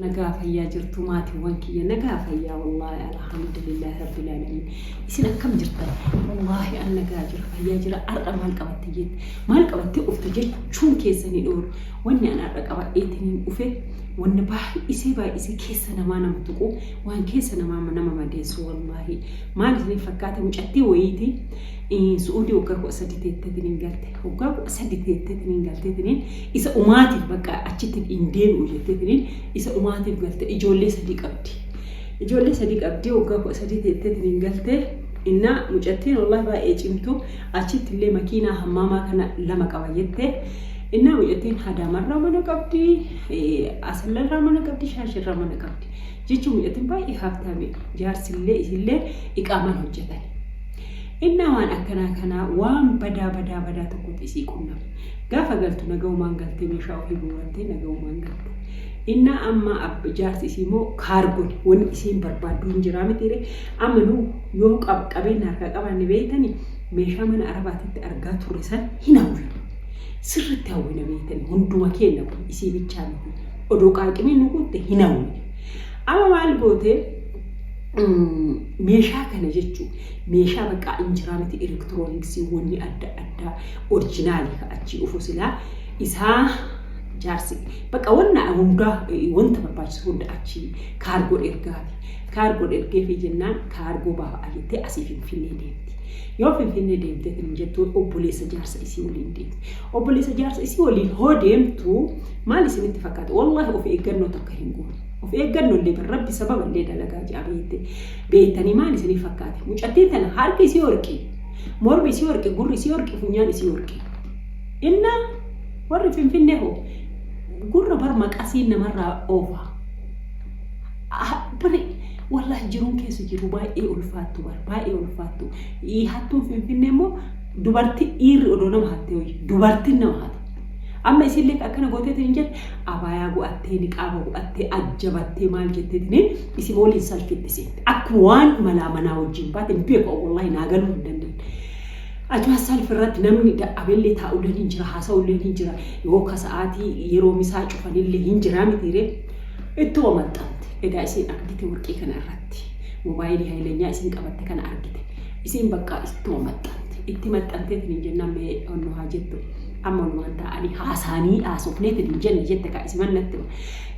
Nagaa fayyaa jirtu maatiiwwan kiyya? Nagaa fayyaa, wallaahi alhamdulillahi rabbil aalamiin. Isin akkam jirtan? Wallaahi an nagaa jira, fayyaa jira. Har'a maal qabatte jette, maal qabattee dhufte jechuun keessanii dhoolu. Wanni an har'a qabadheetiin dhufe wanni baay'isee baay'isee keessa namaa nama tuqu, waan keessa namaa nama madeessu. Wallaahi maal isiniif fakkaate? Mucattii wayiiti Su'uudii waggaa 13 teetteetiin galte. Waggaa 13 teetteetiin galteetiin isa umaatiif bakka achitti hin deebi'u jetteetiin isa umaatiif galte. Ijoollee sadii qabdi. Ijoollee sadii qabdi, waggaa 13 teetteetiin galte. Innaa mucattiin wallahi baay'ee cimtu, achitti illee makiinaa hammaamaa kana lama qaba jette. Innaa mucattiin Hadaamarraa mana qabdi, Asallarraa mana qabdi, Shaashirraa mana qabdi. Jechuun mucattiin baay'ee haaftaame, jaarsillee isillee iqaamaan hojjetan. Innaa waan akkanaa kanaa waan badaa badaa badaa tokkotti isii qunnama. Gaafa galtu nagaumaan galtee, meeshaa ofii guurrattee nagaumaan galte. Innaa amma jaarsi isii immoo kaargoon wanni isiin barbaaddu hin jiraa mitiire? Amma nu yoo qabeenya harkaa qabaanne, beektani, meeshaa mana Arabaatitti argaa turre san hin hawwinu. Sirritti hawwina, beektani, hunduma keenya kun isii bichaa miti. Odoo qaaqimii nu kutte hin hawwina. Amma maal gootee? Meeshaa kana jechuun meeshaa bakka hin jiraa miti, elektirooniksii wanni adda addaa original ka achii dhufu silaa isaa jaarsi bakka wanna hundaa, wanta barbaachisu hunda achii kaargoo ergaafi. Kaargoo ergeefi jennaan kaargoo baafa'a jettee asii Finfinnee deemti. Yoo Finfinnee deemtee kan jettu obboleessa jaarsa isii waliin deemti. Obboleessa jaarsa isii waliin hoo deemtu maal isinitti fakkaata? Wallaahi of eeggannoo takka hin goone. Of eeggannoo illee bar rabbi sababa illee dalagaa ja'a beekte. Beektanii maal isiniif fakkaate? Mucattiin tana harki isii warqii, mormi isii warqii, gurri isii warqii, funyaan isii warqii. Innaa warri Finfinnee hoo gurra bar maqasiin namarraa oofa. Bari wallaahi jiruun keessa jiru baay'ee ulfaattu, bar baay'ee ulfaattu. Hattuun Finfinnee immoo dubartii, dhiirri odoo nama hattee wayya, dubartiin nama hata. Amma isillee akkana gooteetiin hin jette, abaayaa go'attee, niqaaba go'attee, ajjabattee, maal jetteetiin isin waliin salfiitti seente. Akkuma waan malaa manaa wajjin baate hin beeku, wallaahi naa galuu hin dandeenye. Achuma salfi irratti namni dadhabellee taa'ullee hin jira, haasa'ullee hin jira, yoo ka sa'aatii yeroo misaa cufanillee hin jira mitiiree. Ittuma maxxante. Egaa isiin argite warqii kana irratti. Moobaayilii hayilanyaa isiin qabatte kana argite. Isiin bakka ittuma maxxante. Itti maxxanteetiin hin jennaan mee onnoo haa jettu. Amma walumaan taa'anii haasaanii haasofneetiin hin jenne jette kaa isiman natti hima.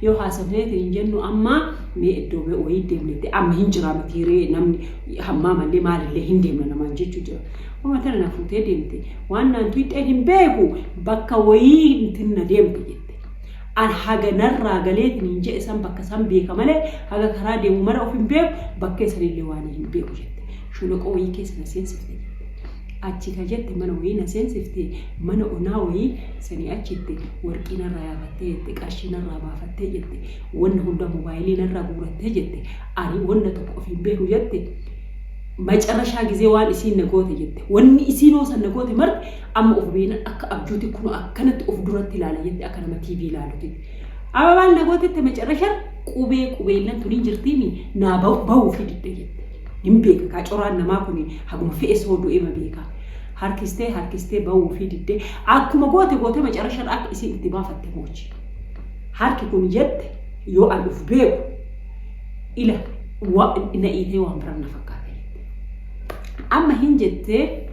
Yoo haasofneetiin hin jennu amma mee iddoo wayii deemnetti amma hin jiraa mitiiree, namni hammaa mallee maalillee hin deemna namaan jechuu jira. Oma tana na fuutee deemte, waan naan tuyxeen hin beeku, bakka wayii intin na deemte jette. An haga narraa galeetiin hin jedhe san bakka san beeka malee haga karaa deemu mara of hin beeku, bakkee sanillee waan hin beeku jette. Sholoqoo wayii keessa na seensifte jette. Achi ka jette mana wayii na seensifte, mana onaa wayii sanii achitti warqii narraa yaafattee jette, qarshii narraa baafattee jette, wanna hunda moobaayilii narraa guurattee jette, ani wanna tokko of hin beeku jette. Macarrashaa gizee waan isiin na goote jette. Wanni isiin hoosan na goote marti amma of beena akka abjuuti kun akkanatti of duratti ilaala jette, akka nama TV ilaaluti. Amma maal na gootette? Macarrashaan qubee qubeellan tun hin jirtiimi naa bahuu fi didde jette. Hin beeka kaa, coraan namaa kun haguma fe'e soo du'e ma beeka. Harkistee harkistee bahuu fi didde, akkuma goote goote macarrashaan akka isiin itti baafatte moochi. Harki kun jette yoo an of beeku ila na iitee waan biraan na fakkaata jette. Amma hin jettee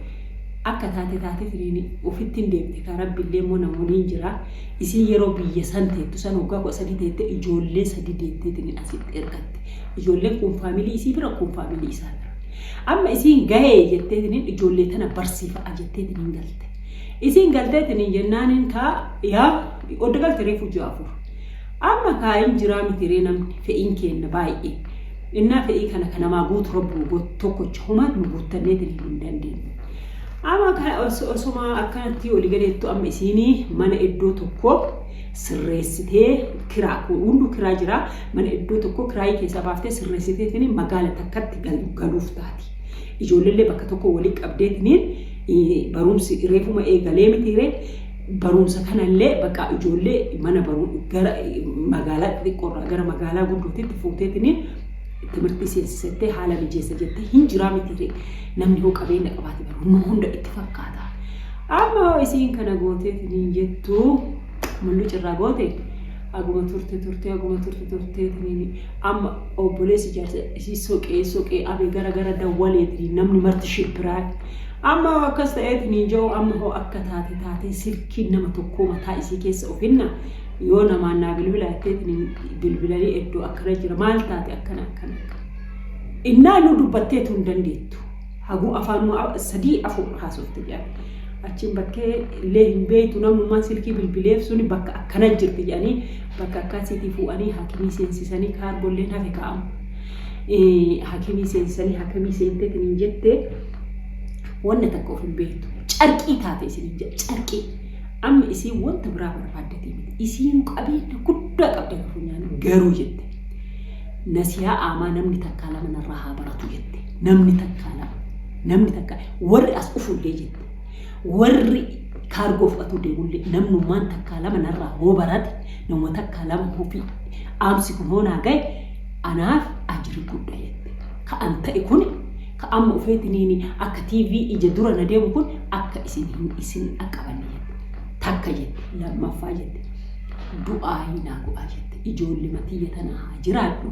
akka taate taate firiin ofitti hin deemte kaa, rabbi illee immoo namoonni hin jira. Isiin yeroo biyya san teettu san waggaa 13 teette, ijoollee sadi deetteetiin asitti ergatte. Ijoolleen kun faamilii isii bira, kun faamilii isaa bira. Amma isiin gahee jetteetiin ijoollee tana barsiifa'a jetteetiin hin galte. Isiin galteetiin jennaaniin kaa yaa odda galte reefu ji'a 4. Amma kaa hin jiraa mitiree, namni fe'iin kenna baay'ee. Innaa fe'ii kana ka namaa guutu rabbu tokkocha, homaa nu guuttanneetiin hin dandeenye. Amma osuma akkanatti olii galeettu amma isiinii mana iddoo tokko sirreessitee, kiraa hunduu kiraa jira, mana iddoo tokko kiraayii keessaa baaftee sirreessiteetiin magaala takkatti galuuf taati. Ijoolleellee bakka tokko walii qabdeetiin, barumsi reefuma eegalee mitiiree, barumsa kanallee bakka ijoollee mana baru gara magaalaa xixiqqoorraa gara magaalaa guddootitti fuuteetiin timirtii seensisettee haala mijeessa jettee hin jiraa mitiiree? Namni hoo qabeenya qabaate bara hunda itti fakkaata. Amma hoo isiin kana gooteetiin jettu mullu cirraa goote. Haguma turte turte, haguma turte turteetiniin amma obboleessi jaarsa isii soqee soqee abe gara gara dawwaleetiniin namni marti shibbiraa. Amma hoo akkas ta'eetiniin jiru, amma hoo akka taate taatee silkiin nama tokkoo mataa isii keessa ofinna yoo namaan naa bilbila jetteetiniin bilbilanii iddoo akkana jira, maal taate, akkana akkana akkana. Innaa nu dubbatteetu hin dandeettu. Haguu afaanuma sadii afur haasofte jedhan. Achiin bakkee illee hin beektu, namummaan silkii bilbileef suni bakka akkana jirti jedhanii bakka akkasiitii fuudhanii hakimii seensisanii, kaargolleen hafe kaa'amu. Hakimii seensisanii, hakimii seenteetiin hin jettee wanna takka of hin beektu. Carqii taate isin hin jedha, carqii. Amma isiin wanta biraa barbaaddatee miti. Isiin qabeenya guddaa qabda funyaan garuu jette. Nasiyaa aamaa namni takkaa lama narraa haa baratu jette. Namni takkaa lama. Namni takka warri as dhufullee jette. Warri kaargoo fudhatuu deemullee namnummaan takkaa lama narraa hoo barate, nama takkaa lama ofii aamsi kun hoo naa gahe anaaf ajiri guddaa jette. Ka an ta'e kun, ka amma ufeetiniin akka TV ija dura na deemu kun akka isin hin isin dhaqqabanne jette. Takka jette, lammaffaa jette. Du'aayi naa go'aa jette. Ijoollee matiyya tana haa jiraadhu,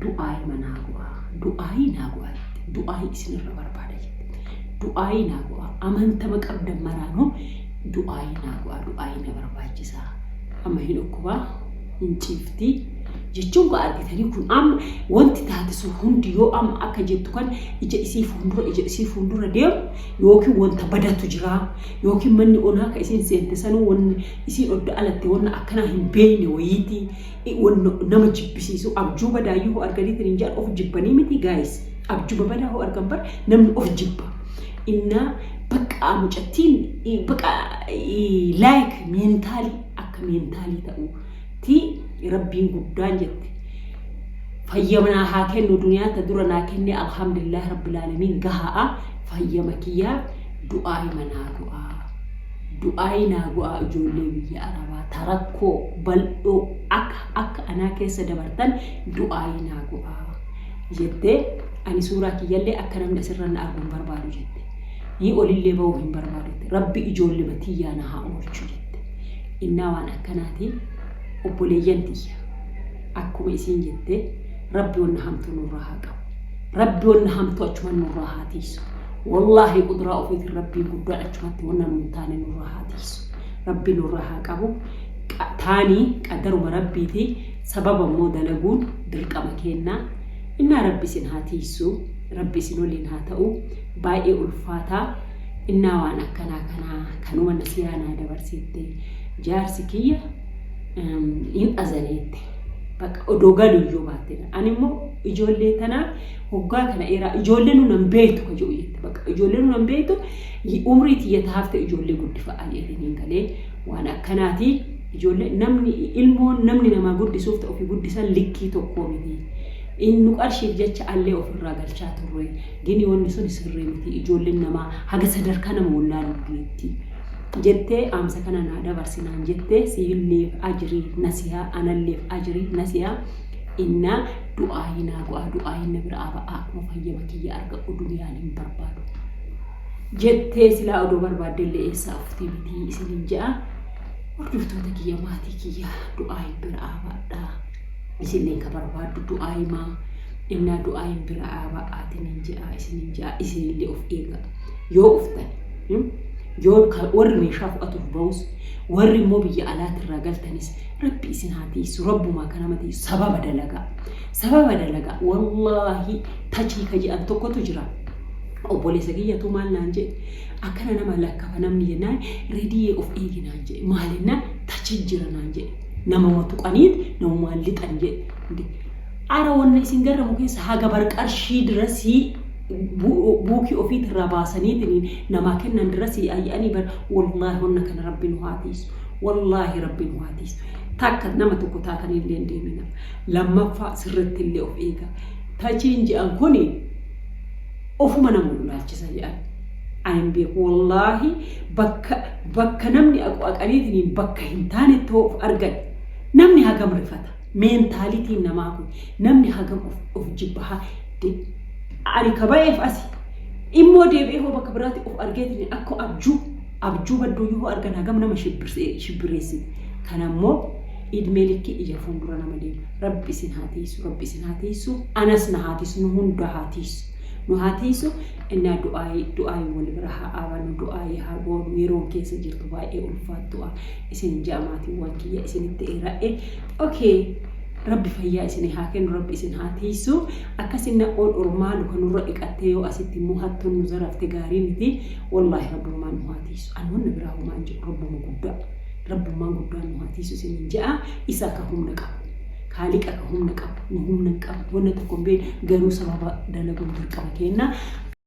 du'aayi manaa go'aa, du'aayi naa go'aa jette. Du'aayi isinirra barbaada jette. Du'aayi naa go'aa, amantama qabdan maraanuu du'aayi naa go'aa, du'aayi na barbaachisaa. Amma hin dhukkubaa, hin ciiftii jechuun koo argitanii kun amma wanti taate sun hundi yoo amma akka jettu kan ija isii fuuldura deemu yookiin wanta badatu jira yookiin manni onaa ka isiin seente sanuu wanni isiin odda alatte wanna akkanaa hin beekne wayiitii, wanna nama jibbisiisu. Abjuu badaayyuu hoo arganiitiin hin jedhan, of jibbanii miti guys? Abjuu badaa hoo argan bar namni of jibba. Innaa bakka mucattiin bakka like mental, akka mental ta'u ti Rabbiin guddaan jette fayyama naa haa kennu. Duniyaa ta dura naa kenne, alhamdulillah rabbil aalamiin, gahaa. Fayyama kiyyaa du'aa manaa go'aa, du'aayi naa go'aa. Ijoollee biyya arabaa tarakkoo bal'oo akka anaa keessa dabartan du'aayi naa go'aa jettee. Ani suuraa kiyyallee akka namni asirra na argu hin barbaadu jette. Ni olillee bahuu hin barbaadu jette. Rabbi ijoollee tiyyaa na haa oolchu jette. Innaa waan akkanaati, obboleeyyan tiyya, akkuma isiin jette Rabbi wanna hamtuu nurraa haa qabu. Rabbi wanna hamtuu achuma nurraa haa tiisu. Wallaahi quduraa ofiitiin Rabbiin guddaan achumatti wanna nuun taane nurraa haa tiisu. Rabbi nurraa haa qabu. Taanii qadaruma Rabbiiti, sababa immoo dalaguun dirqama kennaa. Innaa Rabbi isin haa tiisu. Rabbi isin waliin haa ta'u. Baay'ee ulfaataa. Innaa waan akkanaa kanaa kanuma nasiyaa naa dabarsitte. Jaarsi kiyya hin azaneette. Bakka odoo galu iyyuu baatte. Ani immoo ijoollee tanaa hoggaa kana dheeraa ijoollee nu nan beektu ka jedhu jette. Bakka ijoollee nu nan beektu, umrii tiyya taafte ijoollee guddifa'aa jedhanii galee waan akkanaati. Ijoollee namni ilmoon namni namaa guddisuuf ta'u ofii guddisan likkii tokkoo miti. Inni qarshiif jecha allee ofirraa galchaa turre. Gini wanni sun sirrii miti. Ijoolleen namaa haga sadarkaa nama wallaaluu geetti. Jettee aamsa kana naa dabarsinaan jettee, siilleef ajirii nasihaa, analleef ajirii nasihaa. Innaa du'aayii naa go'aa, du'aayii na bira ba'aa, akkuma fayyama kiyya argadhu duniyaan hin barbaadu. Jettee silaa odoo barbaaddellee eessaa ufti miti isinin je'a. Hordoftoota kiyya, maatii kiyya, du'aayin bira baadhaa. Isinillee ka barbaaddu du'aayimaa. Innaa du'aayin bira ba'aatiin je'a isinin je'a. Isinillee of eega. Yoo uftan, yoo warri meeshaa fudhatuuf ba'us, warri immoo biyya alaatirraa galtanis, Rabbi isin haa tiisu. Rabbumaa kan nama tiisu. Sababa dalagaa. Sababa dalagaa. Wallaahi tachii ka jedhan tokkotu jira. Obboleessa kiyyatu maal naan jedhe, akkana nama lakkafa namni jennaan, reediyee of eegi naan jedhe. Maalinnaan tachi jira naan jedhe. Namuma tuqaniit namumaan lixan jedhe. Ara wanna isin garramu keessa haga bar qarshii dirasii buukii ofiitirraa baasaniitiin namaa kennan dirasii ayyanii bar. Wallaahi wanna kana Rabbi nu haa tiisu. Wallaahi Rabbi nu haa tiisu. Takka nama tokko taatanii illee hin deemina. Lammaffaa sirriitti illee of eega. Tachiin jedhan kuni ofuma nama wallaalchisa jedhan. Ani hin beeku, wallaahi bakka namni aqaniitiin bakka hin taanetti of argan namni hagam rifata. Mentalityn namaa kun namni hagam of jibba. Ani ka ba'eef asi immoo deebi'ee hoo bakka biraatti of argeetiin akka abjuu badduu yoo argan hagam nama shibbireessiti. Kanammoo Idmee likkii ija fuuldura nama deema. Rabbi isin haa tiisu, Rabbi isin haa tiisu, anas na haa tiisu, nu hunda haa tiisu. Nu haa tiisu, innaa du'aayii du'aayii wal bira haa dhaabannu, du'aayii haa goonu, yeroon keessa jirtu baay'ee ulfaattu'a. Isin ja'a maatiiwwan kiyya isinitti eera'e. Okay. Rabbi fayyaa isin haa kennu, Rabbi isin haa tiisu. Akkasin na'oon ormaa luka nurra dhiqattee yoo asitti immoo hattuun nu zarafte gaarii miti. Wallaahi Rabbumaan nu haa tiisu. Ani wanna biraa homaa hin jedhu Rabbuma guddaa. Rabbummaan guddaan nu haa tiisu isiniin je'a. Isa ka humna qabu. Kaaliqa ka humna qabu. Nu humna hin qabu. Wanna tokko hin beeknu garuu sababa dalaguun dirqama keenna.